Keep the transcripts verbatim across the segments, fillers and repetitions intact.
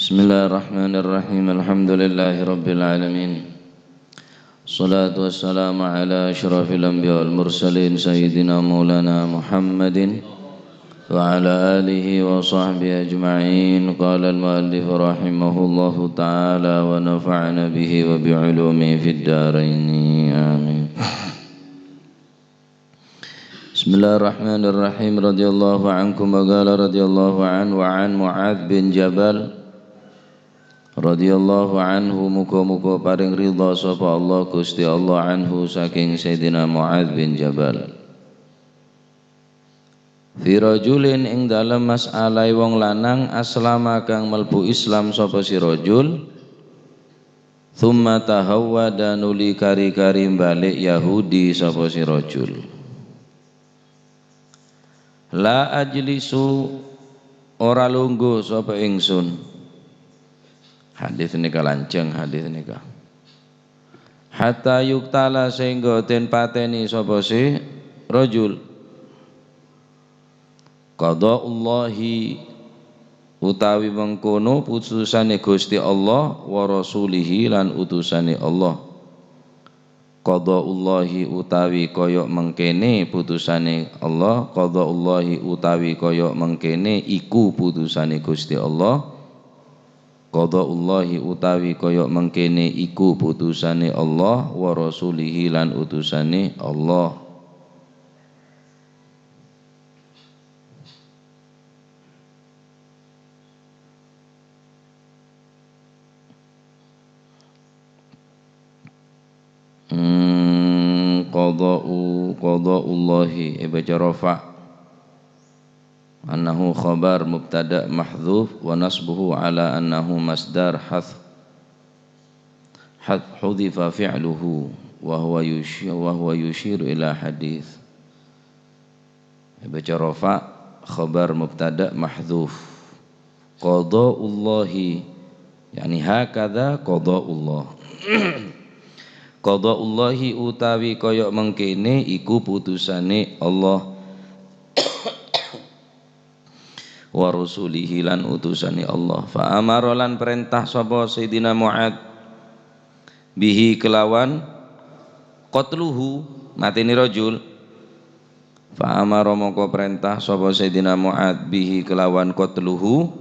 Bismillahirrahmanirrahim. Alhamdulillahirabbil alamin. Shalatu wassalamu ala asyrafil anbiya wal mursalin sayyidina maulana Muhammadin wa ala alihi wa sahbihi ajma'in. Qala al-muallif rahimahullahu ta'ala wa nafa'ana bihi wa bi ulumihi fid daraini. Amin. Bismillahirrahmanirrahim. Radhiyallahu ankum wa qala radhiyallahu an wa an Mu'adz bin Jabal radhiyallahu anhu, muga-muga paring ridha sapa Allah, Gusti Allah, anhu, saking Sayyidina Mu'adz bin Jabal. Fi rajulin, ing dalem mas'alahe wong lanang, aslama, kang mlebu Islam sapa si rajul, tsumma tahawwada, nuli kari-kari mbalik Yahudi sapa si rajul. La ajlisu, ora longgo sapa ingsun. Hadis nèka lanjhâng, hadis nèka. Hatta yuqtala, sehingga den pateni sapa si rajul. Qada'ullahi, utawi mengkono putusane Gusti Allah, wa rasulihi, lan utusane Allah. Qada'ullahi, utawi kaya mengkene putusane Allah, qada'ullahi, utawi kaya mengkene iku putusane Gusti Allah, qada'ullahi, utawi kaya mengkene iku putusane Allah, wa rasulihi, lan utusane Allah. Hmm, qada'u, qada'ullahi, eh, baca rafa'. Annahu khabar mubtada mahdzuf wa nasbuhu ala annahu masdar hadz-, hadz-, hudhifa fi'luhu wa huwa yush-, wa huwa yushiru ila hadits. Baca rafa', khabar mubtada mahdzuf. Qada'ullahi, yakni hakadza qada'ullah. Qada'ullahi, utawi kaya mengkene iku putusane Allah. Wa rusulihi, lan utusane Allah. Fa amara, lan perintah sapa Sayyidina Mu'adz, bihi, kelawan qatluhu, mateni rajul. Fa amara, mongko perintah sapa Sayyidina Mu'adz, bihi, kelawan qatluhu,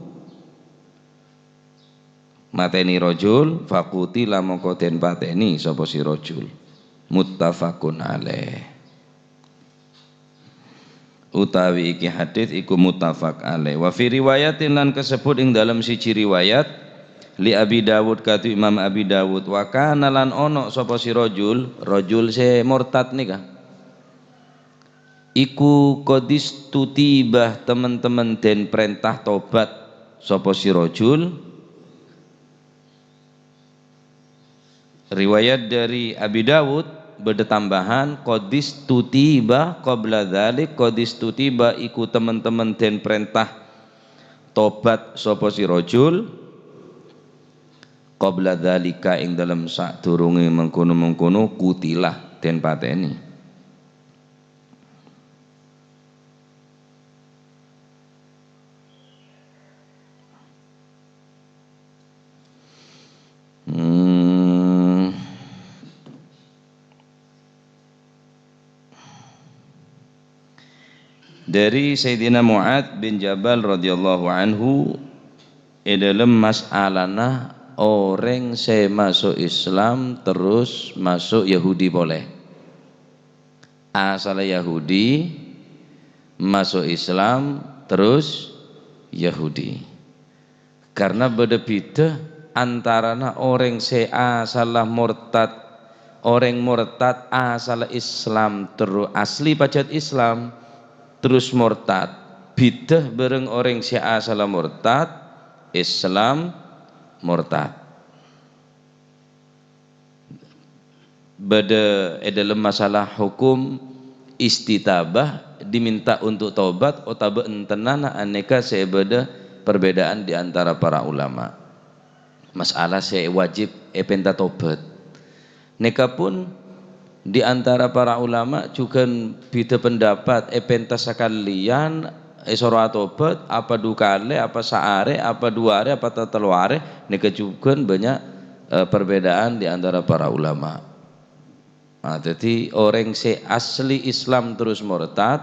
mateni rajul, faqutila, mongko den pateni sapa si rajul. Muttafaqun alaih. Utawi iki hadits iku muttafaq alaih. Wa fi riwayatin, lan kasebut ing dalem siji riwayat, li Abi Dawud, kadu Imam Abi Dawud, wa kana, lan ono sapa si rajul, rajul se murtad nika. Iku qadistutiba, temen-temen den perintah tobat sapa si rajul. Riwayat dari Abi Dawud, bada tambahan, qadistutiba qabla dzalik, qadistutiba iku temen-temen den perintah tobat sapa si rajul, qabla dzalika, ing dalem sadurunge mengkono-mengkono, qutila, den pateni. Hmm. Dari Sayyidina Mu'adz bin Jabal radhiyallahu anhu, e dalem mas'alana oreng se masuk Islam terus masuk Yahudi pole. Asalla Yahudi, masuk Islam, terus Yahudi. Karena bada bida antarana oreng se asalla murtad, oreng murtad asalla Islam terus asli pajat Islam, terus murtad. Bida bareng oreng se asalla murtad, Islam, murtad. Bada e dalem masalah hukum istitabah, diminta untuk tobat, otaba entenana, aneka se bada perbedaan di antara para ulama. Masalah se wajib epenta tobat. Neka pun di antara para ulama juga bida pendapat, epenta sakaliyan èsoro atobhât, apa du kalè, apa saarè, apa du arè, apa tatello arè, nèka jhughân bânnya', eh, perbedaan di antara para ulama. Nah, dhâddhi orèng sè asli Islam terros mortad,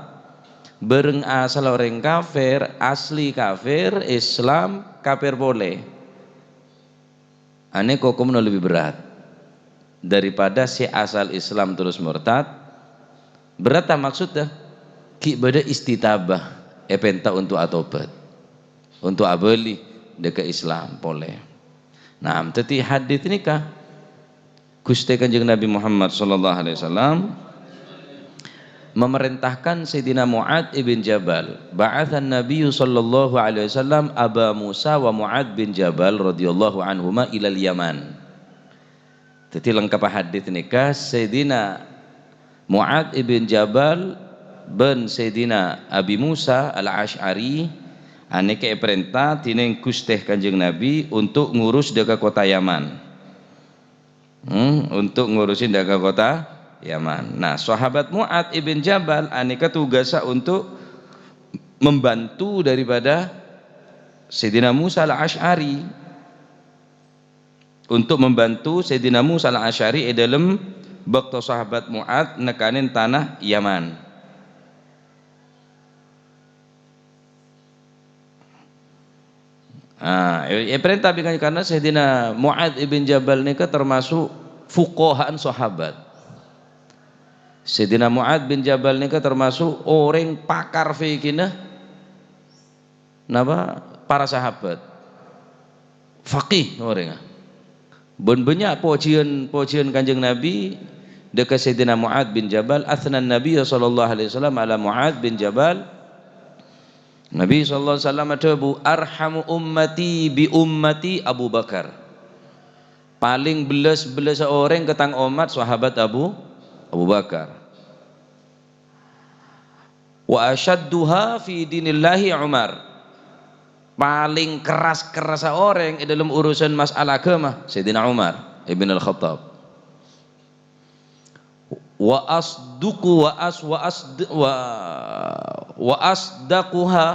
bhâreng asal orèng kafir, asli kafir, Islam, kafir polè. Anè hokomma lebbi berrâ' daripada sè asal Islam terros mortad. Berrâ' ta' maksodda? Ghi' bâdâ istitabah, èpènta onto' atobhât, onto' abâli dâ' ka Islam polè. Nah, dhâddhi hadits nèka, Ghustè Kanjeng Nabi Muhammad sallallahu alaihi wasallam memerintahkan Sayyidina Mu'ad ibn Jabal. Ba'athan Nabiyyu sallallahu alaihi wasallam Aba Musa wa Mu'ad bin Jabal radhiyallahu anhuma ilal Yaman. Dhâddhi lengkap hadits nèka, Sayyidina Mu'ad ibn Jabal bân Sayyidina Abi Musa Al-Asy'ari anèka èparènta dhinèng Ghustè Kanjeng Nabi onto' ngurus dâ' ka kottha Yaman. Hmm, onto' ngurusin dâ' ka kottha Yaman. Nah, sahabat Mu'ad ibn Jabal anèka tugassa onto' membantu daripada Sayyidina Musa Al-Asy'ari, onto' membantu Sayyidina Musa Al-Asy'ari è dâlem bâkto sahabat Mu'ad nèkanè tana Yaman. Ah, è-, èparènta bi' Kanjeng, karena Sayyidina Mu'ad ibn Jabal nèka termasuk fuqaha'an sahabat. Sayyidina Mu'ad bin Jabal nèka termasuk orèng pakar fikihna, napa, para sahabat. Faqih orèngnga. Bân bânnya' pojhiyân-pojhiyân Kanjeng Nabi dâ' ka Sayyidina Mu'ad bin Jabal, "Atsnan Nabiyyu sallallahu alaihi wasallam ala Mu'ad bin Jabal." Nabi sallallahu alaihi wasallam adhâbu, "Arhamu ummati bi ummati Abu Bakar." Palèng bellas-bellassa orèng ka tang ommat sahabat Abu, Abu Bakar. "Wa asyadduha fi dinillahi Umar." Palèng keras-kerrassa orèng è dâlem urusan masalah aghâma, Sayyidina Umar ibn Al-Khattab. "Wa asduku wa as-, wa asd-, wa, wa asdaquha,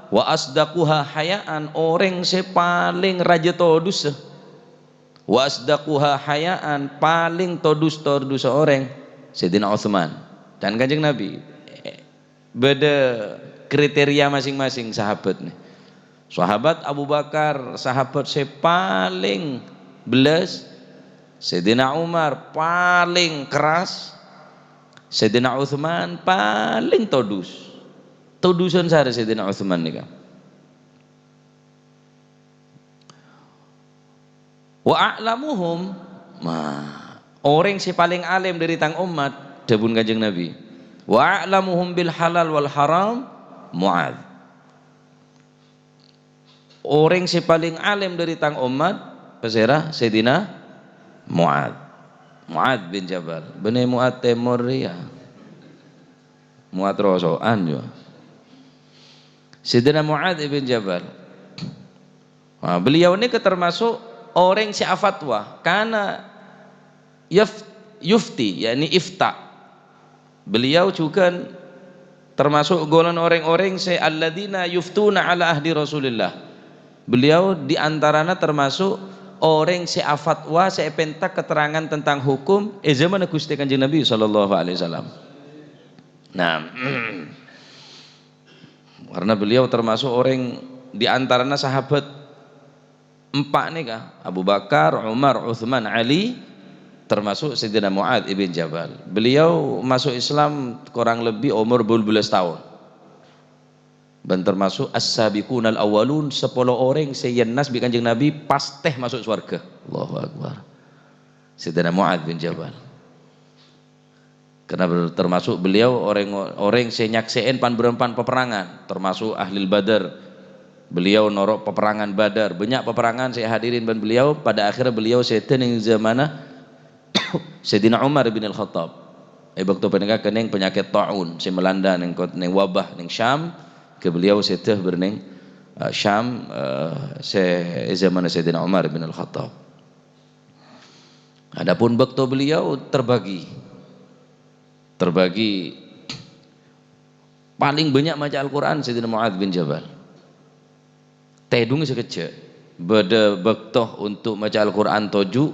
wa asdaquha haya'an," orèng sè palèng rajâ todussa. "Wa asdaquha haya'an," palèng todus-, todussa orèng, Sayyidina Utsman. Dân Kanjeng Nabi, eh, bâdâ kriteria masing-masing sahabat nè. Sahabat Abu Bakar, sahabat sè palèng bellas, Sayyidina Umar palèng keras, Sayyidina Utsman palèng todus. Todusan sarè Sayyidina Utsman nèka. "Wa a'lamuhum," nah, orèng sè palèng alim dâri tang ommat, dhâbuna Kanjeng Nabi, "Wa a'lamuhum bil halal wal haram Mu'ad." Orèng sè palèng alim dâri tang ommat, pasèra? Sayyidina Mu'ad. Mu'ad bin Jabal. Bânnè Mu'ad Tèmor rèya. Mu'ad roso'an, yâ. Sayyidina Mu'ad ibn Jabal. Nah, beliau nèka termasuk orèng sè afatwa, karena yaf-, yufti, yakni ifta. Beliau juga termasuk golongan orèng-orèng sè alladzina yuftuna ala ahdi Rasulillah. Beliau di antarana termasuk orèng sè afatwa, sè èpènta keterangan tentang hukum è zamanna Ghustè Kanjeng Nabi sallallahu alaihi wasallam. Nah, karena beliau termasuk orèng di antarana sahabat empa' nèka, Abu Bakar, Umar, Utsman, Ali, termasuk Sayyidina Mu'ad ibn Jabal. Beliau masuk Islam kurang lebih umur dua belas tahun. Bân termasuk as-sabiqunal awwalun, sapolo orèng sè èyennas bi' Kanjeng Nabi pastè masuk sowarghâ. Allahu Akbar. Sayyidina Mu'ad bin Jabal. Karena ber-, termasuk beliau orèng, orèng sè nyaksè'è pan-bârâmpan paperangan, termasuk ahli Badar. Beliau noro' paperangan Badar. Bânnya' paperangan sè èhadirin bân beliau, pada akhirnya beliau sèdhâ nèng zamanna Sayyidina Umar bin Al-Khattab. È bâkto panèka kenning panyakèt ta'un sè melanda nèng kot-, nèng wabah nèng Syam, ghâ beliau sèdhâ bârnèng, eh, Syam, eh, sè è zamanna Sayyidina Umar bin Al-Khattab. Adapun bâkto beliau terbagi, terbagi Palèng bânnya' maca Al-Qur'an Sayyidina Mu'adz bin Jabal. Tèdhungnga sakejjhâ'. Bâdâ bâkto untuk maca Al-Qur'an toju',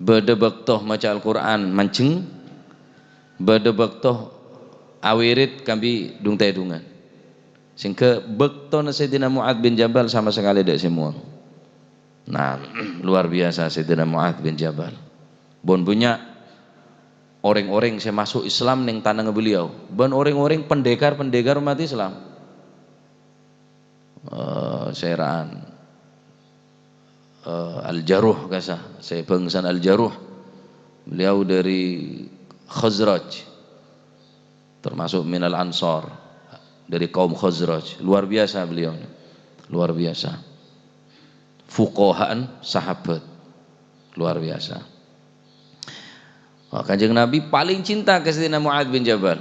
bâdâ bâkto maca Al-Qur'an manjheng, bâdâ bâkto awirid kaangghuy dhung-tèdhungan. Sehingga bâktona Sayyidina Mu'adz bin Jabal sama sakalè tadâ' sè mowang. Nah, luar biasa Sayyidina Mu'adz bin Jabal. Bân bânnya' orèng-orèng sè maso' Islam neng tanangnga beliau, bân orèng-orèng pendekar-pendekar umat Islam. Eh, sèra'an, eh, Al-Jaruh kasa, sè bângsana Al-Jaruh. Beliau dari Khazraj, termasuk minal Ansar, dari kaum Khazraj. Luar biasa beliau, luar biasa. Fuqaha'an sahabat, luar biasa. Wah, Kanjeng Nabi palèng cinta ka Sayyidina Mu'adz bin Jabal.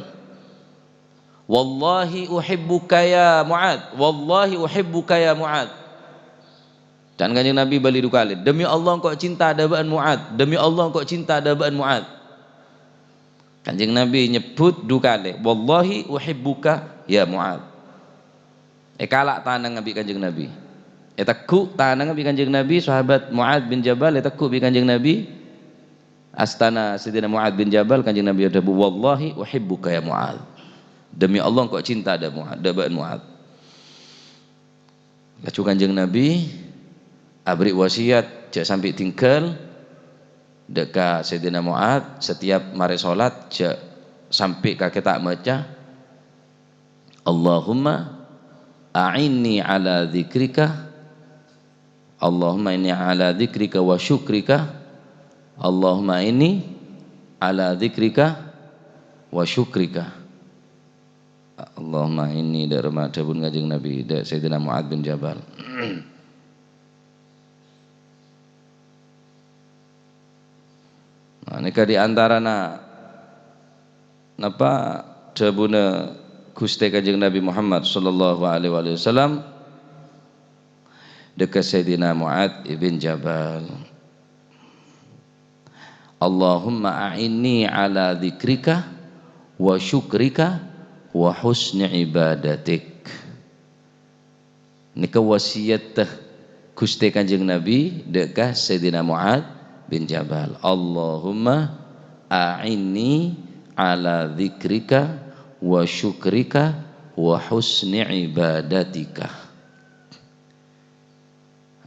"Wallahi uhibbuka ya Mu'adz, wallahi uhibbuka ya Mu'adz." Ca'na Kanjeng Nabi bâli du kalè, "Demi Allah, engko' cinta dâ' bâ'ân Mu'adz. Demi Allah, engko' cinta dâ' bâ'ân Mu'adz." Kanjeng Nabi nyebbhut du kalè, "Wallahi uhibbuka ya Mu'adz." Èkala' tanangnga bi' Kanjeng Nabi. Ètegghu' tanangnga bi' Kanjeng Nabi, sahabat Mu'adz bin Jabal ètegghu' bi' Kanjeng Nabi. Astana Sayyidina Mu'adz bin Jabal, Kanjeng Nabi adhâbu, "Wallahi uhibbuka ya Mu'adz." Demi Allah, engko' cinta dâ' Mu'adz, dâ' bâ'ân Mu'adz. Laju Kanjeng Nabi aberri' wasiyat jhâ' sampè' tinggal dâ' ka Sayyidina Mu'adz, setiap marè sholat jhâ' sampè' kakè ta' maca, "Allahumma a'inni ala dzikrika, Allahumma inni ala dzikrika wa syukrika, Allahumma inni ala dzikrika wa syukrika." Allahumma inni dâ' remma dhâbuna Kanjeng Nabi, dâ' Sayyidina Mu'adz bin Jabal. Nah, nèka di antarana napa dhâbuna Ghustè Kanjeng Nabi Muhammad sallallahu alaihi wasallam dâ' ka Sayyidina Mu'adz ibn Jabal. "Allahumma a'inni ala dzikrika wa syukrika wa husni ibadatik." Nèka wasiyatta Ghustè Kanjeng Nabi dâ' ka Sayyidina Mu'adz bin Jabal. "Allahumma a'inni ala dzikrika wa syukrika wa husni ibadatika."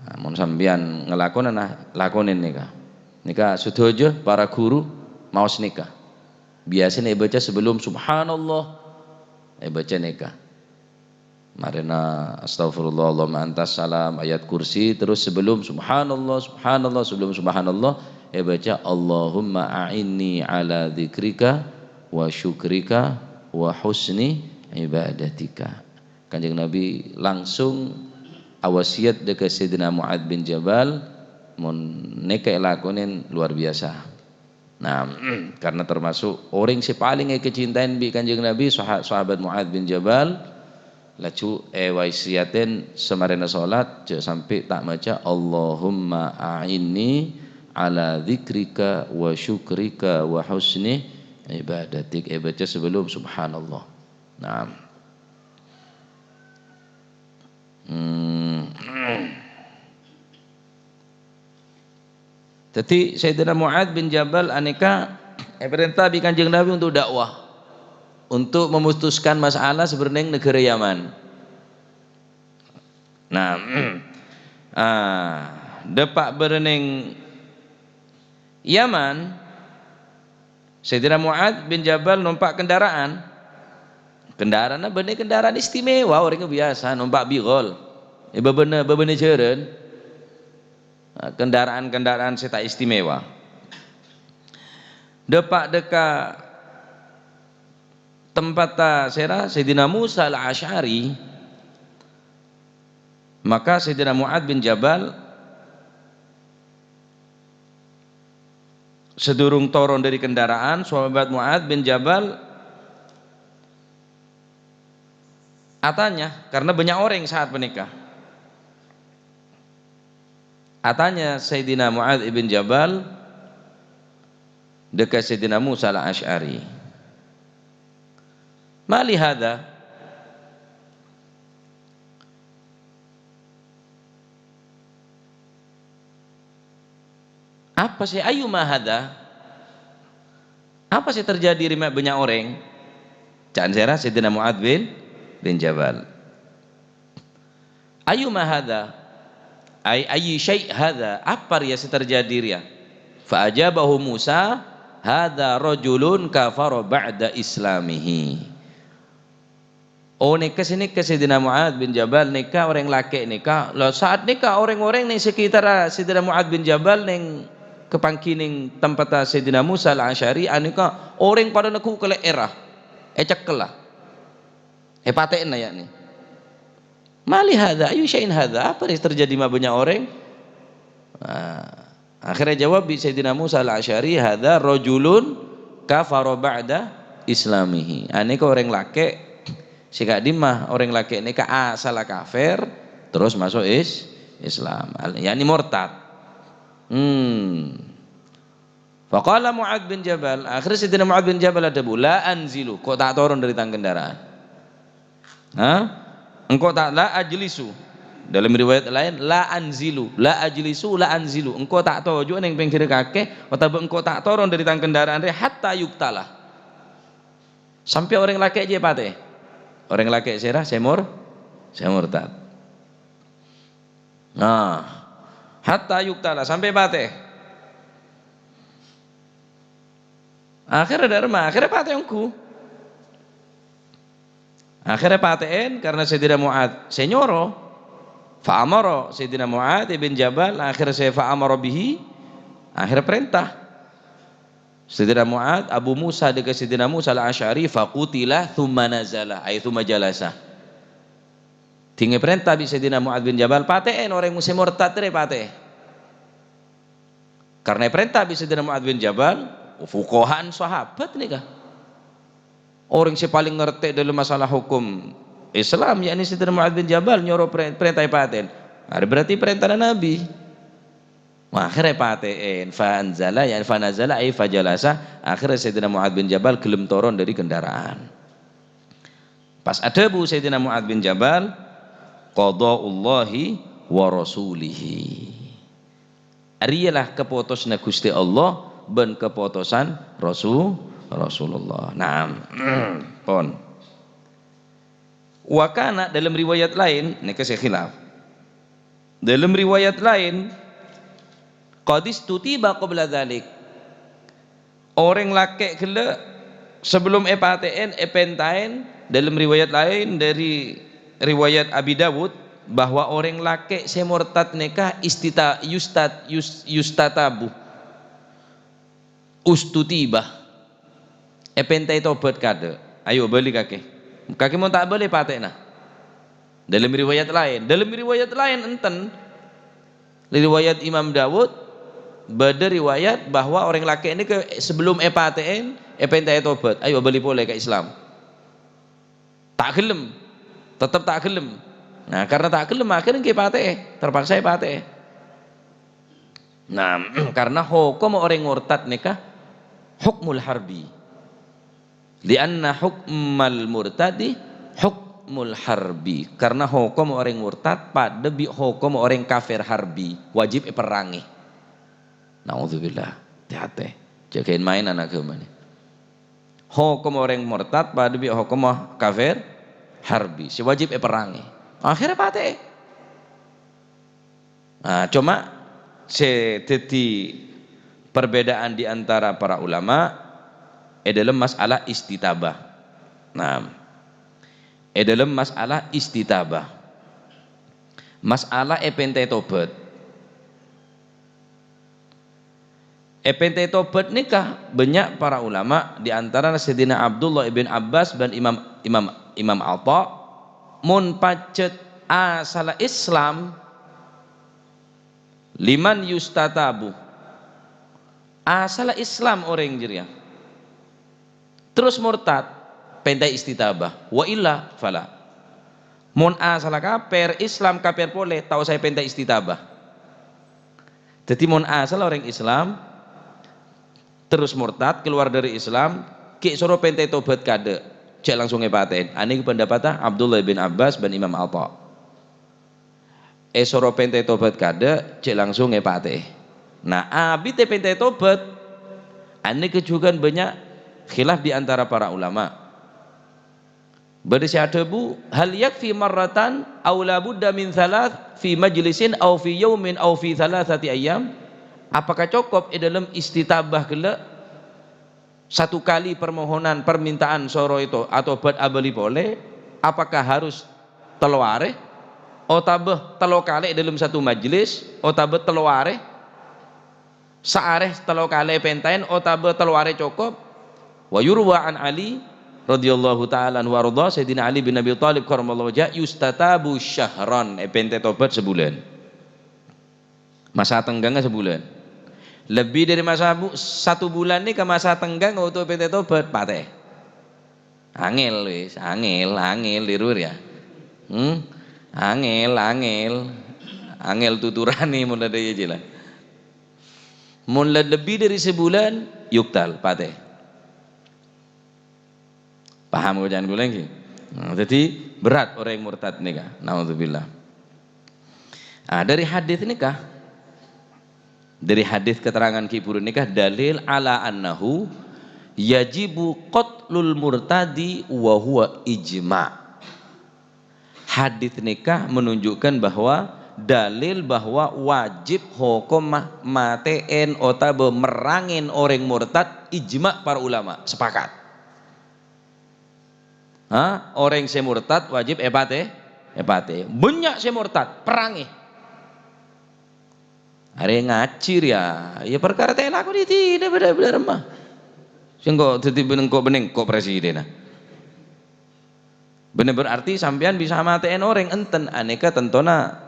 Nah, mon sampèyan ngalakonana, lakonè nèka. Nèka sadhâjâ para ghuru maos nèka. Biyasana èbâca sebelum subhanallah, èbâca nèka. Marèna astaghfirullah, Allahumma antas salam, ayat kursi, terus sebelum subhanallah, subhanallah, sebelum subhanallah, èbâca Allahumma a'inni ala dzikrika wa syukrika wa husni ibadatika. Kanjeng Nabi langsung awasiyat dâ' ka Sayyidina Mu'adz bin Jabal, mon nèka èlakonè luar biasa. Nah, karena termasuk orèng sè palèng èkacintaè bi' Kanjeng Nabi, saha-, sahabat Mu'adz bin Jabal, laju èwasiyatè samarèna sholat, jhâ' sampè' ta' maca, "Allahumma a'inni ala dzikrika wa syukrika wa husni ibadatik." Èbâca sebelum subhanallah. Nah. Hmm. Dhâddhi, Sayyidina Mu'adz bin Jabal anèka èparènta bi' Kanjeng Nabi untuk dakwah, untuk memutuskan masalah sè bâdâ neng naghârâ Yaman. Nah, ah, dâpa' bâdâ neng Yaman, Sayyidina Mu'adz bin Jabal nompa' kendaraan. Kendaraanna bânnè kendaraan istimewa, orèngnga biyasa nompa' bighol. È bâbâna, bâbâna jhârân. Kendaraan-kendaraan sè ta' istimewa. Dâpa' dâ' ka tempatta sèra Sayyidina Musa Al-Asy'ari, maka Sayyidina Mu'adz bin Jabal sadurung toron dâri kendaraan, sahabat Mu'adz bin Jabal atanya, karena bânnya' orèng saat panèka. Atanya Sayyidina Mu'adz ibn Jabal dâ' ka Sayyidina Musa Al-Asy'ari. Ma li hadza? Apa sè, ayyuma hadza? Apa sè terjadi rèya ma' bânnya' orèng? Ca'na sèra Sayyidina Mu'adz bin, bin Jabal. Ayyuma hadza? Ay, ayyi syai' hadza? Apa rèya sè terjadi rèya? Fa ajabahu Musa, "Hadza rajulun kafara ba'da islamihi." Oh, nèka sè nèka Sayyidina Mu'adz bin Jabal nèka orèng lakè' nèka. Lah, saat nèka orèng-orèng neng sekitarra Sayyidina Mu'adz bin Jabal neng kapangghi neng tempatta Sayyidina Musa Al-Asy'ari, anèka orèng padâ neggu' kalè'èrra, ècekkel la. Èpatè'ana, ya'ni. Ma li hadza? Ayyu syai'in hadza? Apa rè terjadi ma' bânnya' orèng? Nah, akhirnya jawab bi' Sayyidina Musa Al-Asy'ari, "Hadza rajulun kafara ba'da islamihi." Anèka orèng lakè' sè ka'dimma, orèng lakè' nèka asalla kafir, terros maso' is-, Islam. Al-, ya'ni murtad. Hmm. Faqala Mu'adz bin Jabal, akhirnya Sayyidina Mu'adz bin Jabal adhâbu, "La anzilu, engko' ta' toron dâri tang kendaraan." Hah? "Engko' ta', la ajlisu." Dalam riwayat lain, "La anzilu, la ajlisu, la anzilu." "Engko' ta' toju' neng pèngghirra kakè, otabâ engko' ta' toron dâri tang kendaraan rè hatta yuqtala." Sampè' orèng lakè' jiyâ patè. Orèng lakè' sèra, sè mur-, sè murtad. Nah, hatta yuqtala, sampè' patè. Akhirnya dâ' remma, akhirnya patè ongghu. Akhirnya patè'èn karena Sayyidina Mu'adz sè nyoro. Fa amara Sayyidina Mu'adz bin Jabal, akhirnya sè fa amara bihi, akhirnya perintah. Sayyidina Mu'adz, Abu Musa dâ' ka Sayyidina Musa Al-Asy'ari, "Faqutila tsumma nazala," ay tsumma jalasa. Dingghâ parènta bi' Sayyidina Mu'adz bin Jabal, "Patè'èn orèng sè murtad rè, patè'è." Karena èparènta bi' Sayyidina Mu'adz bin Jabal, fuqaha'an sahabat nèka. Orèng sè palèng ngartè dâlem masalah hukum Islam, yakni Sayyidina Mu'adz bin Jabal nyoro parè-, parènta èpatè'èn. Nah, berarti parèntana Nabi. Akhirnya patè'èn, fa anzala, yakni fa nazala, ay fa jalasa. Akhirnya Sayyidina Mu'adz bin Jabal ghellem toron dâri kendaraan. Pas adhâbu Sayyidina Mu'adz bin Jabal, "Qada'ullahi wa rasulihi." Arèya la kapotosanna Ghustè Allah bân kapotosan Rasu-, Rasulullah. Naam. Pon. Wa kana, dalam riwayat lain, nèka sè khilaf. Dalam riwayat lain, "Qadistutiba qabla dzalik." Orèng lakè' ghellâ' sabellum èpatè'èn, èpèntaèn, dalam riwayat lain dâri riwayat Abi Dawud, bahwa orèng lakè' sè murtad nèka istita-, yustat-, yus-, yustatabu. Ustutiba. Èpèntaè tobat kadâ'. Ayo, bâli kakè. Kakè mon ta' bâli, patè'na. Dalam riwayat lain. Dalam riwayat lain enten. Riwayat Imam Dawud, bâdâ riwayat bahwa orèng lakè' nèka sabellum èpatè'èn, èpèntaè tobat. Ayo, bâli polè ka Islam. Ta' ghellem. Tetep ta' ghellem. Nah, karena ta' ghellem, akhirnya ènggi patè'è. Terpaksa èpatè'è. Nah, karena hokomma orèng murtad nèka hukmul harbi. "Li'anna hukmal murtadi hukmul harbi." Karena hokomma orèng murtad padâ bi' hokomma orèng kafir harbi, wajib èperrangè. Naudzubillah. Hati-hati. Jâgâin maènan aghâmana. Hokomma orèng murtad padâ bi' hokomma kafir harbi, sè wajib èperrangè. Akhirnya patè'è. Nah, coma sè dhâddhi perbedaan di antara para ulama è dâlem masalah istitabah. Nah, è dâlem masalah istitabah. Masalah èpèntaè tobat. Èpèntaè tobat nèka bânnya' para ulama, di antarana Sayyidina Abdullah ibn Abbas bân Imam, Imam, Imam Atha, mon pajhât asalla Islam, liman yustatabu. Asalla Islam orèng jârèya. Terros murtad, pèntaè istitabah. Wa illa fala. Mon asalla kafir, Islam kafir polè, ta' osa èpèntaè istitabah. Dhâddhi mon asalla orèng Islam, terros murtad, keluar dâri Islam, ghi' soro pèntaè tobat kadâ'. cè' langsung èpatè'è. Anèka pendapatta Abdullah bin Abbas bân Imam Atha. Èsoro pèntè tobat kaadâ', cè' langsung èpatè'è. Nah, abit pèntè tobat, anèka jhughân bânnya' khilaf di antara para ulama. Bâdâ sè adhâbu, "Hal yakfi marratan aw la budda min thalath fi majlisin aw fi yaumin aw fi thalathati ayyam?" Apakah cokop è dâlem istitabah ghellâ' satu kali permohonan, permintaan soro èto-, atobat abâli polè? Apakah harus tello arè? Otabâ tello kalè è dâlem satu majlis? Otabâ tello arè? Saarè tello kalè èpènta'è otabâ tello arè cokop? Wa yurwa an Ali radhiyallahu ta'ala anhu wa ardha, Sayyidina Ali bin Abi Thalib karramallahu wajhah, "Yustatabu syahran," èpèntè tobat sabulân. Masa tenggangnga sabulân. Lebbi dâri masa bu-, satu bulân nèka masa tenggang oto èpèntè tobat, patè. Angèl wis, angèl, angèl, dhi-ruwir ya. Hmm? Angèl, angèl. Angèl tuturanè mon la dâ' iyâ jiyâ la. Mon la lebbi dâri sabulân, yuktal, patè. Paham bâcaan kaulâ ngghi? Nah, dhâddhi berat orèng murtad nèka. Naudzubillah. Ah, dâri hadits nèka, dâri hadits keterangan ghi' bhuru nèka dalil ala annahu yajibu qatlul murtadi wa huwa ijma'. Hadits nèka menunjukkan bahwa dalil bahwa wajib hokomma matè'è otabâ merrangè orèng murtad, ijma' para ulama, sepakat. Ha? Orèng sè murtad wajib èpatè-, èpatè'è. Bânnya' sè murtad, perrangè. Arè ngajhi rèya, ya parkara ta' èlakonè dinah bhender-bhender emma. Sèngko' dhâddhi bâ-, engko' bânnè engko' presidenna. Bânnè berarti sampèyan bisa matè'è orèng enten, anèka tantona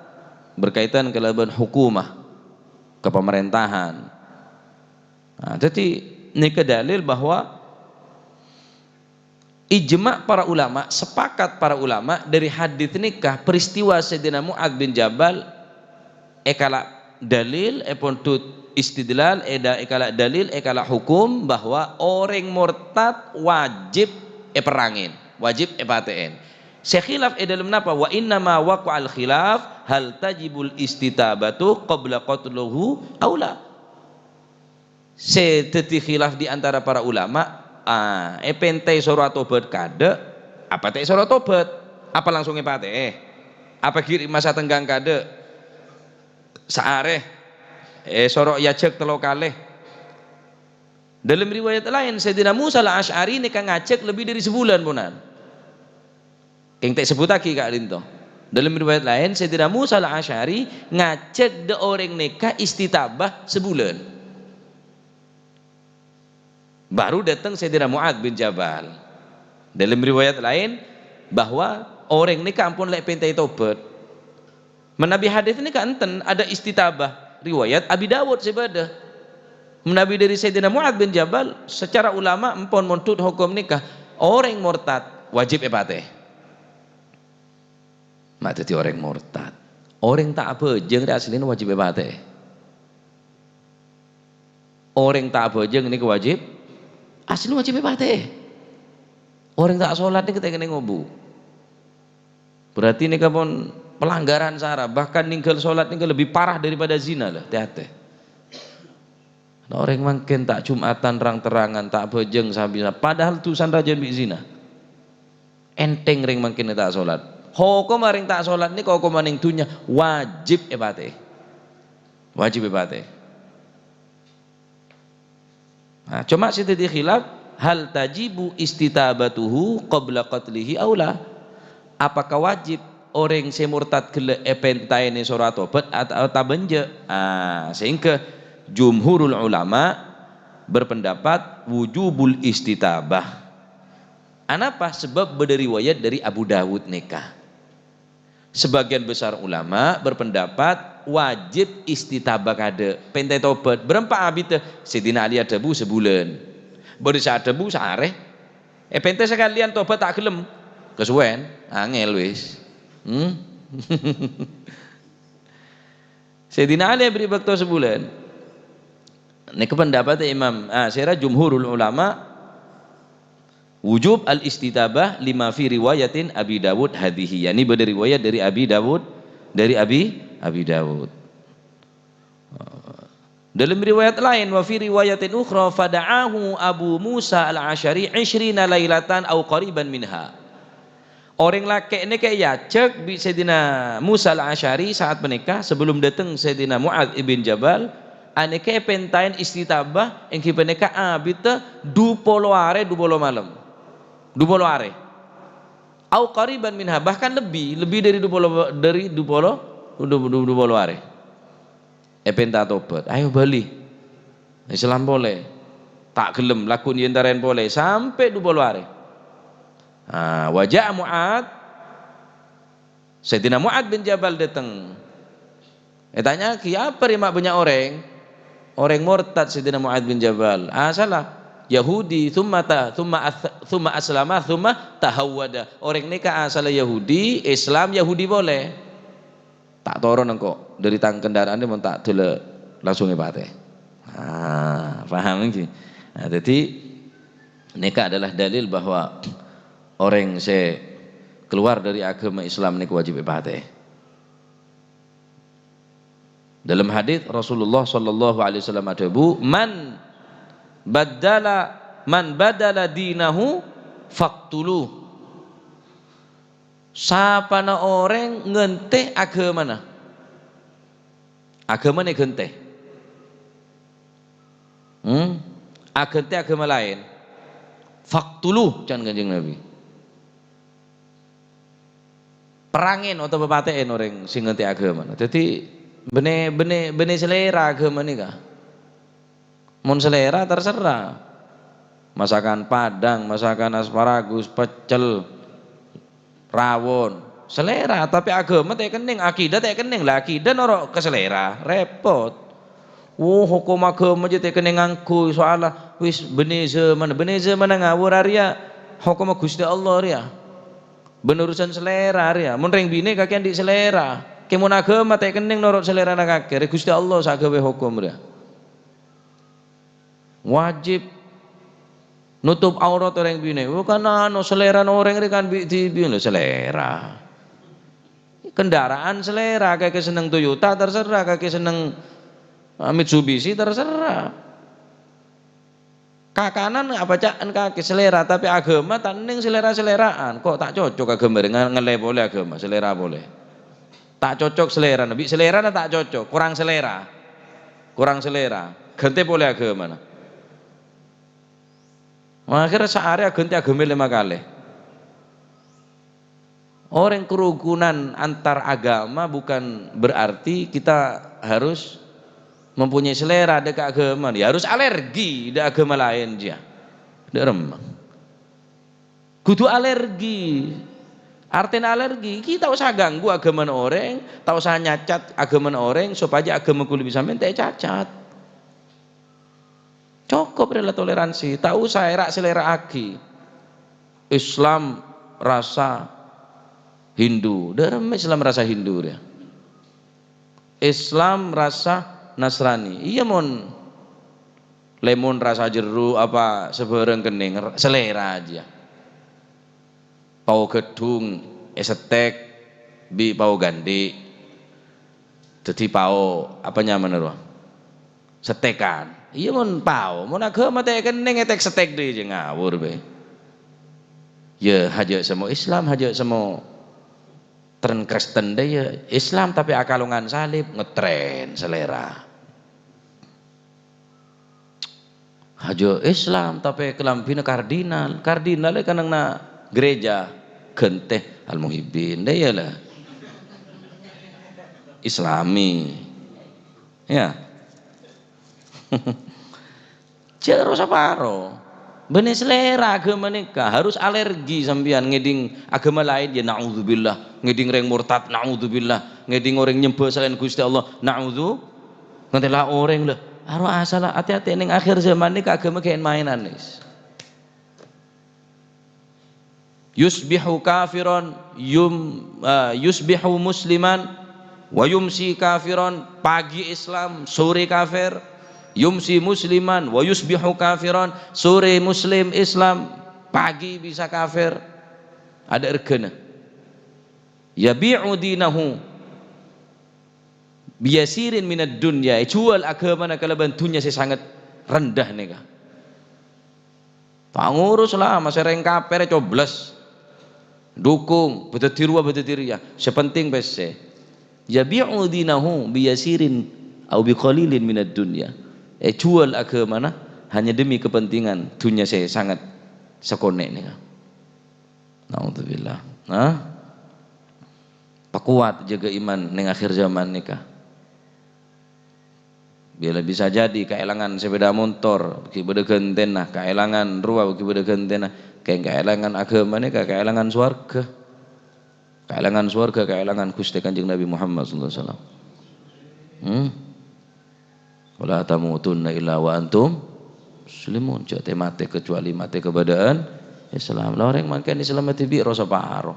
berkaitan kalabân hukumah, kapamarèntahan. Nah, dhâddhi nèka dalil bahwa ijma' para ulama, sepakat para ulama dâri hadits nèka, peristiwa Sayyidina Mu'adz bin Jabal èkala' dalil, èpondhut istidlal, èda-, èkala' dalil, èkala' hukum bahwa orèng murtad wajib èperrangè, wajib èpatè'è. Sè khilaf è dâlem napa? Wa innama waqa'al khilaf hal tajibul istitabatu qabla qatlihi aw la. Sè dhâddhi khilaf di antara para ulama, ah, èpèntè soro atobat kaadâ', apa ta' èsoro atobat? Apa langsung èpatè'è? Apa ghi' masa tenggang kaadâ'? Saarè, èsoro èajhâk tello kalè. Dâlem riwayat laèn, Sayyidina Musa Al-Asy'ari nèka ngajhâk lebbi dâri sabulân, ponan. Kèng ta' èsebbhuttaghi ka'dinto. Dâlem riwayat laèn, Sayyidina Musa Al-Asy'ari ngajhâk dâ' orèng nèka istitabah sabulân. Bhuru dâteng Sayyidina Mu'adz bin Jabal. Dâlem riwayat laèn bahwa orèng nèka ampon la èpènta'è tobat. Manabi hadits nèka enten, ada istitabah, riwayat Abi Dawud sè bâdâ. Manabi dâri Sayyidina Mu'adz bin Jabal, secara ulama ampon mondhut hokom nèka, orèng murtad wajib èpatè'è. Ma' dhâddhi orèng murtad. Orèng ta' abhâjâng rè aslina wajib èpatè'è. Orèng ta' abhâjâng nèka wajib, aslina wajib èpatè'è. Orèng ta' solat nèka ta' kènè' ngobu. Berarti nèka pon pelanggaran sara, bahkan ninggal solat nèka lebih parah daripada zina, lho, tè-atè. Nah, orèng mangkèn ta' Jumatan rang-terrangan, ta' abhâjâng sampè', padahal dhusana rajâna bi' zina. Ènthèng rèng mangkèn ta' solat. Hokomma rèng ta' solat nèka hokomma neng dhunnya wajib èpatè'è. Wajib èpatè'è. Nah, coma sè dhâddhi khilaf, hal tajibu istitabatuhu qabla qatlihi aw la? Apakah wajib orèng sè murtad ghellâ' èpènta'è soro atobat at-, otabâ enjâ'? Ah, sehingga jumhurul ulama berpendapat wujubul istitabah. Anapa? Sebab bâdâ riwayat dâri Abu Dawud nèka. Sebagian besar ulama berpendapat wajib istitabah kaadâ', pènta'è tobat. Bârâmpa abiddhâ? Sayyidina Ali adhâbu sabulân. Bâdâ sè adhâbu saarè. Èpènta'è sakalèyan tobat ta' ghellem. Kasuwèn, angèl wis. Hmm? Sayyidina Ali èberri' bâkto sabulân. Nèka pendapat Imam, ah, sèra jumhurul ulama Wujub al-istitabah lima fi riwayatin Abi Dawud hadhihi. Yani bâdâ riwayat dari Abi Dawud, dari Abi, Abi Dawud. Dalam riwayat laèn, wa fi riwayatin ukhra, "Fada'ahu Abu Musa al-Asy'ari 'ishrina lailatan au qariban minha." Orèng lakè' nèka èajhâk bi' Sayyidina Musa al-Asy'ari saat panèka, sebelum dâteng Sayyidina Mu'adz ibn Jabal, anèka èpèntaèn istitabah, èngghi panèka abiddhâ du polo arè, du polo malem. Du polo arè. Au qariban minha, bahkan lebbi, lebbi dâri du polo, dâri du polo, du, du, du polo arè. Èpènta tobat, "Ayo bâli Islam polè." Ta' ghellem, lagghu' èntarèn polè, sampè' du polo arè. Ah, wa ja'a Mu'adz, Sayyidina Mu'adz bin Jabal dâteng. Ètanya'aghi, "Apa rè ma' bânnya' orèng?" Orèng mortad Sayyidina Mu'adz bin Jabal. Asalla Yahudi, tsumma ta-, tsumma as-, tsumma aslama, tsumma tahawwada. Orèng nèka asalla Yahudi, Islam Yahudi polè. Ta' toron engko' dâri tang kendaraan mon ta' dâla langsung èpatè. Ah, paham èngghi? Nah, dhâddhi nèka adalah dalil bahwa orèng sè keluar dari agama Islam nèka wajib èpatè. Dalam hadis Rasulullah sallallahu alaihi wasallam adhâbu, "Man baddala, man badala dinahu faqtuluh." Sapana orèng ngghântè aghâmana. Aghâmana èghântè. Hmm? Aghântè aghâma laèn. Faqtuluh, can Kanjeng Nabi. Perrangèn otabâ patè'èn orèng sè ngghântè aghâmana. Dhâddhi, bânnè, bânnè, bânnè salèra aghâma nèka. Mon salèra, terserah. Masakan Padang, masakan asparagus, pecel, rawon. Salèra, tapè aghâma ta' èkennèng, akidah ta' èkennèng. Lah, akidah noro' ka salèra, repot. Oh, hokom aghâma jhâ' ta' èkennèng ngangghuy, soalla wis bânnè zaman. Bânnè zaman ngawur arèya, hokomma Ghustè Allah rèya. Bân urusan salèra rèya. Mon rèng binè' kakè andi' salèra. Kè mon aghâma ta' èkennèng noro' salèrana kakè, rè Ghustè Allah sè aghâbây hokom rèya. Wajib notop aurat orèng binè'. Bukan anu, salèrana orèng rè kan bi'-dhibi', lho, salèra. Kendaraan salèra, kakè senneng Toyota, terserah, kakè senneng, eh, Mitsubishi, terserah. Kakanan apa ca'en kakè salèra, tapè aghâma ta' nèng salèra-salèraan. Kok ta' cocok aghâma rè nga-, ngallè polè aghâma, salèra polè. Ta' cocok salèrana, bi' salèrana ta' cocok, korang salèra. Korang salèra, ghântè polè aghâmana. Akhirnya saarè aghântè aghâma lèma kalè. Orèng kerukunan antar agama bukan berarti kita harus mempunyai selera dâ' ka agama. Ya harus alergi dâ' agama laèn, jiyâ. Dâ' remma. Kodhu alergi. Artèna alergi, ghi' ta' osa ganggu agamana orèng, ta' osa nyacat agamana orèng, sopajâ agama kaulâ bi' sampèyan ta' ècacat. Cokop rè la toleransi, ta' osa èra'-salèra'aghi. Islam rasa Hindu, dâ' remma Islam rasa Hindu rèya. Islam rasa Nasrani. Iyâ mon lèmon rasa jeruk apa sabârâng kennèng, r-, salèra jiyâ. Pao ghâddhung èsettèk bi' pao gandhi'. Dhâddhi pao, apa nyamana rowa? Settèkan. Iyâ mon pao, mon agama ta' èkennèng ètèk-settèk dâ' jiyâ ngawur bhâi. Yâ, hajâ' semmo Islam, hajâ' semmo trèn Kristen dâ' yâ Islam, tapè akalongan salib, ngetrèn salèra. Hajâ' Islam, tapè kalambhina kardinal. Kardinal è kanangnga gereja, ghântè Al-Muhibbin. Dâ' iyâ la. Islami. Yâ. Jhâ' ro-saparo. Bânnè salèra agama nèka, harus alergi sampèyan ngèdhing agama laèn, yâ, naudzubillah. Ngèdhing rèng mortad, naudzubillah. Ngèdhing orèng nyembhâ salaèn Ghustè Allah, naudzu-, Nganti la orèng, lho, aro asalla, ati-ati, neng akhir zaman nèka agama kèng maènan, wis. Yusbihu kafiran, yum-, eh, yusbihu musliman, wa yumsi kafiran, pagi Islam, sore kafir, yumsi musliman, wa yusbihu kafiran, sore Muslim, Islam. pagi bisa kafir, adâ' règhâna. Yabi'u dinahu biyasirin minad dunya, èjhuwâl aghâmana kalabân dhunnya sè sanget rendhâ nèka. Ta' ngurus la, masè rèng kafir ècobles. Dukung, bâdâddhi rowa, bâdâddhi rèya. Sè penting pèssè. Yabi'u dinahu biyasirin au biqalilin minad dunya. Èjhuwâl aghâmana hanya demi kepentingan dhunnya sè sanget sakonè' nèka. Naudzubillah. Nah, pakowat jâgâ iman neng akhir zaman nèka. Bilâ bisa jadi kaèlangan sepeda montor, ghi' bâdâ ghântèna, kaèlangan rowa, ghi' bâdâ ghântèna, kèng kaèlangan aghâma nèka kaèlangan sowarghâ. Kaèlangan sowarghâ, kaèlangan Ghustè Kanjeng Nabi Muhammad sallallahu alaihi wasallam. Hmm? "Wala tamutunna illa wa antum muslimun." Jhâ' tè-matè kecuali matè kabâdâ'ân Islam. La orèng mangkèn Islam dhibi' rowa saparo.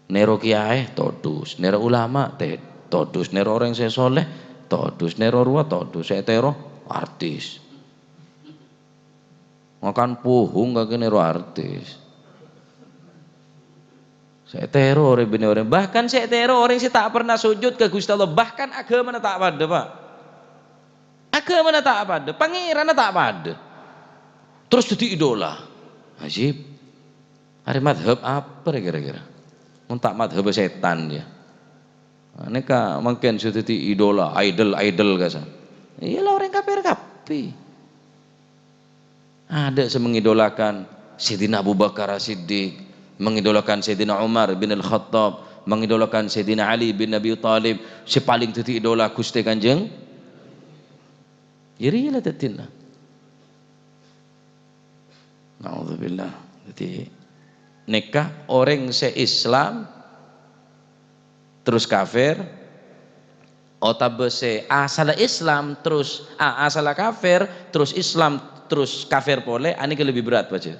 Nèro kiyaè, todus. Nèro ulama, tè-, todus. Nèro orèng sè soleh, todus. Nèro rowa, todus. Sè ètèro, artis. Ngakan puhung kakè nèro artis. Sè ètèro orèng binè orèng. Bahkan sè ètèro orèng sè ta' pernah sujud ka Ghustè Allah. Bahkan aghâmana ta' padâ, Pak. Aghâmana ta' padâ. Pangèranna ta' padâ. Terus dhâddhi idola. Ajib. Arè madhab apa rè kira-kira? Mon ta' madhab sètan, ya. Nah, nèka mangkèn sè dhâddhi idola, idol, idol kasa. Iyâ la orèng kafir kabbhi. Adâ' sè mengidolakan Sayyidina Abu Bakar As-Siddiq, mengidolakan Sayyidina Umar bin Al-Khattab, mengidolakan Sayyidina Ali bin Abi Thalib, sè palèng dhâddhi idola Ghustè Kanjeng. Jârèya la dhâddhina. Naudzubillah. Dhâddhi, nèka orèng sè Islam terus kafir, otabâ sè asalla Islam terus, a-, asalla kafir terus Islam terus kafir polè, anèka lebbi berrâ', pajhât.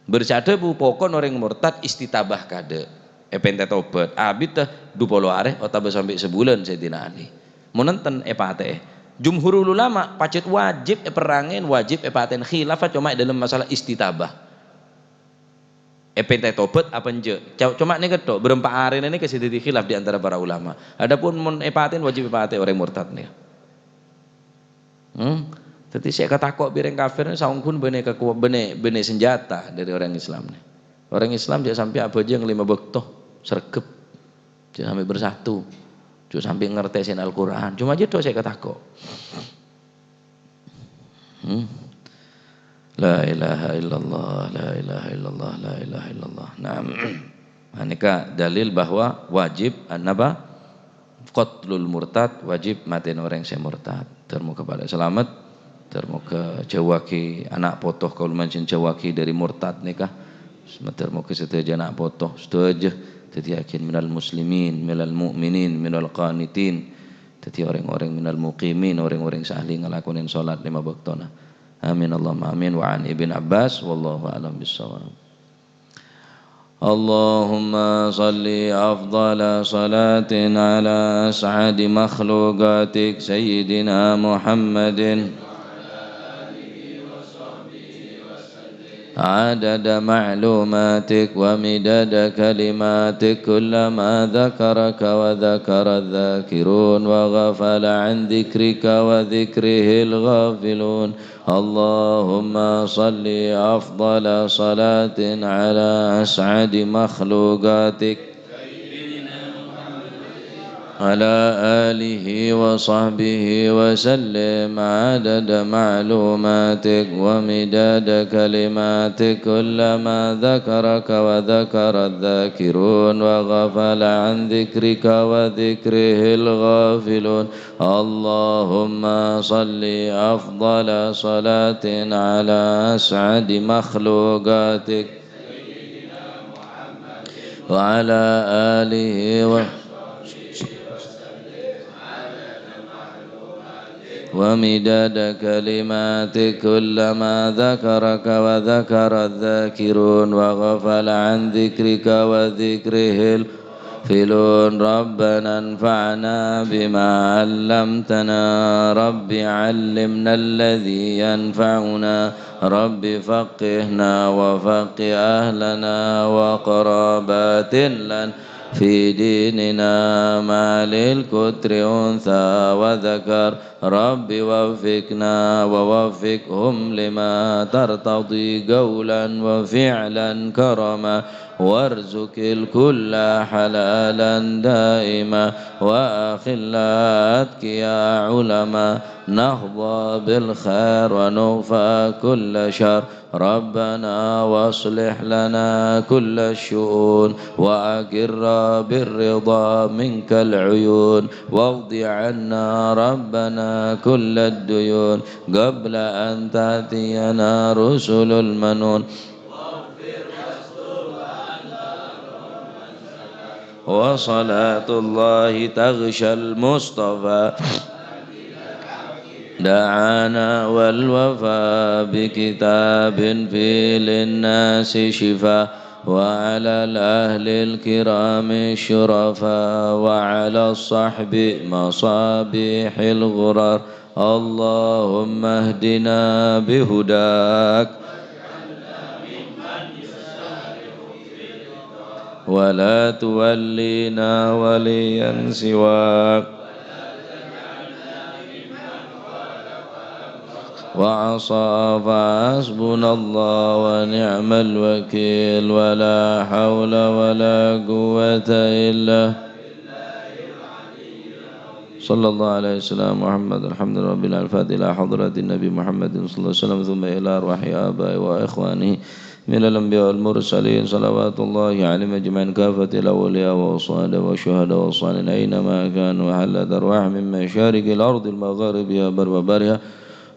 Bârâ' sè adhâbu, pokon orèng mortad istitabah kadâ'. Èpènta tobhât, abiddhâ du polo arè otabâ sampè' sabulân Sayyidina Ali. Mon enten, èpatè'è. Jumhurul ulama pajhât wajib èperrangè, wajib èpatè'è. Khilafah coma è dâlem masalah istitabah. Èpènta tobhât apa enjâ'? Ca-, coma nèka tok, bârâmpa arèna nèka sè dhâddhi khilaf di antara para ulama. Adapun mon èpatè'è, wajib èpatè'è orèng mortad nèka. Hmm? Dhâddhi sè èkatako' bi' orèng kafir nèka saongghuna bânnè kakowa-, bânnè, bânnè sanjhâta dâri orèng Islam nèka. Orèng Islam jhâ' sampè' abhâjâng lèma bâkto, sregep. Jhâ' sampè' bersatu. Jhâ' sampè' ngartè sèna Al-Qur'an. Coma jâ' tok sè èkatako'. Hmm. La ilaha illallah, la ilaha illallah, la ilaha illallah. Naam. Nah, nèka dalil bahwa wajib, napa? Qatlul murtad, wajib matè'è orèng sè murtad. Ter moghâ padâ salamet, ter moghâ jhâuwâghi ana' poto kaulâ manjheng jhâuwâghi dâri murtad nèka. Ter moghâ sadhâjâ ana' poto, sadhâjâ dhâddhiyâghi minal muslimin, minal mu'minin, minal qanitin. Dhâddhi orèng-orèng minal muqimin, orèng-orèng sè ahli ngalakonè salat lèma bâktona. Amin, Allahumma amin. Wa an Ibn Abbas, wallahu a'lam bissawab. Allahumma shalli afdhala shalatin ala as'adi makhluqatik Sayyidina Muhammadin. عدد معلوماتك ومداد كلماتك، كلما ذكرك وذكر الذاكرون وغفل عن ذكرك وذكره الغافلون. اللهم صل أفضل صلاة على أسعد مخلوقاتك، على آله وصحبه وسلم عدد معلوماتك ومداد كلماتك، كلما ذكرك وذكر الذاكرون وغفل عن ذكرك وذكره الغافلون. اللهم صل أفضل صلاة على أسعد مخلوقاتك، وعلى آله و-، ومداد كلماتك، كلما ذكرك وذكر الذاكرون وغفل عن ذكرك وذكره ال-، غافلون. ربنا انفعنا بما علمتنا. رب علمنا الذي ينفعنا. رب فقهنا وفقه أهلنا وقرابات لنا في ديننا. مع الكتر أنثى وذكر. رب وفقنا ووفقهم لما ترتضي قولا وفعلا كرما. وارزق الكل حلالا دائما. وأخلاء أتقياء علما. نحظى بالخير ونكفى كل شر. ربنا وأصلح لنا كل الشؤون. وأقر بالرضا منك العيون. واقض عنا ربنا كل الديون. قبل أن تأتينا رسل المنون. وصلاة الله تغشى المصطفى دعانا والوفا بكتاب فيه للناس شفاء. وعلى الأهل الكرام الشرفاء. وعلى الصحب مصابيح الغرر. اللهم اهدنا بهداك ولا تولنا وليا سواك. وعصى فحسبنا الله ونعم الوكيل. ولا حول ولا قوة إلا صلى الله على سيدنا محمد. الحمد لله رب العالمين. الفاتحة إلى حضرة النبي محمد صلى الله عليه وسلم، ثم إلى أرواح آبائه وإخوانه من الأنبياء والمرسلين، صلوات الله عليهم أجمعين كافة، الأولياء والصالحين والشهداء والصالحين أينما كانوا، وحلت أرواحهم من مشارق الأرض المغاربها برها وبحرها،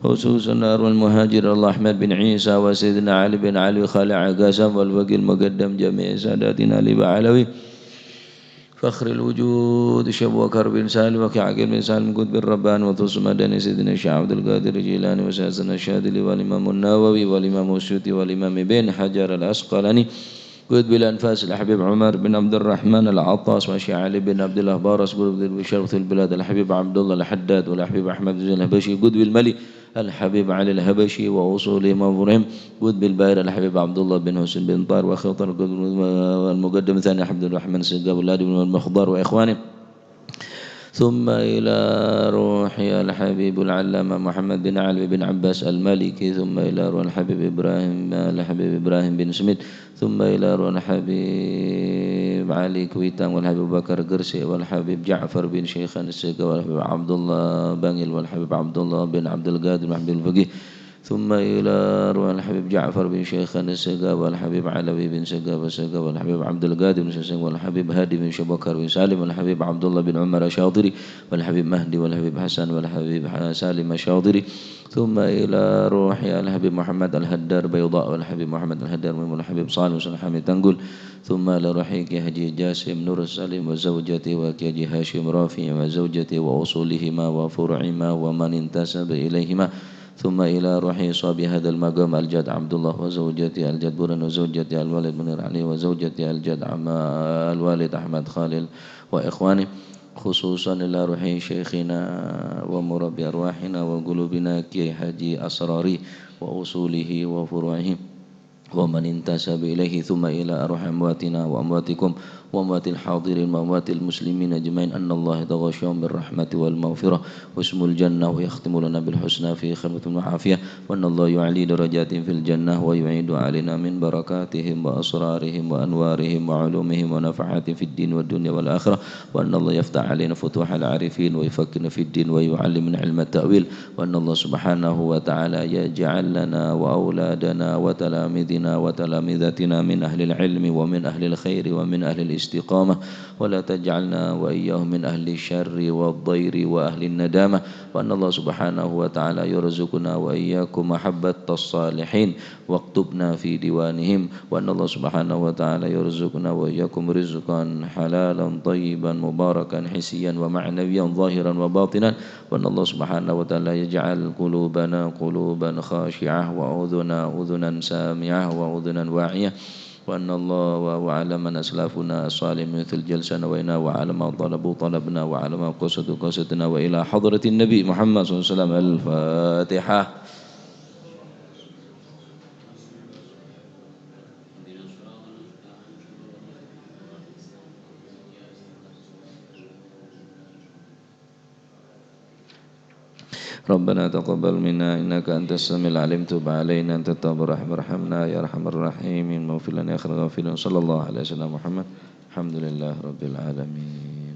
خصوصا أرواح المهاجر أحمد بن عيسى وسيدنا علي بن علوي خليل عقاسم والفقيه المقدم جميع ساداتنا علي بعلوي. فخر الوجود، شيخ أبو بكر بن سالم، وأخيه عقيل بن سالم، قطب الرباني، وغوث السمداني، سيدنا الشيخ عبد القادر الجيلاني، وشيخنا الشاذلي، والإمام النووي، والإمام السيوطي، والإمام ابن حجر العسقلاني، قطب الأنفاس، الحبيب عمر بن عبد الرحمن العطاس، والشيخ علي بن عبد الله باراس، قطب شرف البلاد، الحبيب عبد الله الحداد، والحبيب أحمد بن الحبشي، قطب الملك، الحبيب علي الحبشي وأصولهم وفروعهم، قطب الباهر الحبيب عبد الله بن حسين بن طاهر، وخطر المقدم الثاني عبد الرحمن السقاف والهادي بن المخضر وإخوانه. ثم إلى روح الحبيب العلامة محمد بن علوي بن عباس المالكي، ثم إلى روح الحبيب إبراهيم، الحبيب إبراهيم بن سميد، ثم إلى روح الحبيب علي كويتان والحبيب أبو بكر قرسي والحبيب جعفر بن شيخان السقاف والحبيب عبد الله بنجل والحبيب عبد الله بن عبد القادر والحبيب الفقيه، ثم إلى روح الحبيب جعفر بن شيخان السقاف والحبيب علوي بن سقاف السقاف والحبيب عبد القادر بن سسنق والحبيب هادي بن شيخ أبو بكر بن سالم والحبيب عبد الله بن عمر الشاطري والحبيب مهدي والحبيب حسن والحبيب ح-، سالم الشاطري، ثم إلى روح الحبيب محمد الهدار بيضاء والحبيب محمد الهدار ميمون والحبيب صالح حسين حميد تنقل، ثم إلى روح كي حجي جاسم نور السليم وزوجته وكي حجي هاشم رافع وزوجته وأصولهما وفروعهما ومن انتسب إليهما، ثم إلى روح صاحب هذا المقام الجد عبد الله وزوجته الجد بوران وزوجته الوالد منير علي وزوجته الجد عم-، الوالد أحمد خليل وإخوانه، خصوصا إلى روح شيخنا ومربي أرواحنا وقلوبنا كي حجي أسراري وأصوله وفروعه ومن انتسب إليه، ثم إلى أرواح أمواتنا وأمواتكم وأموات الحاضرين وأموات المسلمين أجمعين، أن الله يتغشاهم بالرحمة والمغفرة واسم الجنة، ويختم لنا بالحسنى في خير وعافية، وأن الله يعلي درجاتهم في الجنة، ويعيد علينا من بركاتهم وأسرارهم وأنوارهم وعلومهم ونفحاتهم في الدين والدنيا والآخرة، وأن الله يفتح علينا فتوح العارفين، ويفقهنا في الدين، ويعلمنا علم التأويل، وأن الله سبحانه وتعالى يجعل لنا وأولادنا وتلاميذنا وتلامذاتنا من أهل العلم ومن أهل الخير ومن أهل الاستقامة، ولا تجعلنا وإياهم من أهل الشر والضير وأهل الندامة، وأن الله سبحانه وتعالى يرزقنا وإياكم محبة الصالحين، واكتبنا في ديوانهم، وأن الله سبحانه وتعالى يرزقنا وإياكم رزقا حلالا طيبا مباركا حسيا ومعنويا ظاهرا وباطنا، وأن الله سبحانه وتعالى يجعل قلوبنا قلوبا خاشعة وأذنا أذنا سامعة وأذنا واعية وأن الله وعلى من أسلافنا الصالح من مثل جلسنا وإنا وعلى ما طلبوا طلبنا وعلى ما قصدوا قصدنا وإلى حضرة النبي محمد صلى الله عليه وسلم. الفاتحة. ربنا تقبل منا إنك أنت السميع العليم، تب علينا أنت التواب الرحيم، ارحمنا يا أرحم الراحمين، اغفر لنا يا خير الغافرين. صلى الله على سيدنا محمد. الحمد لله رب العالمين.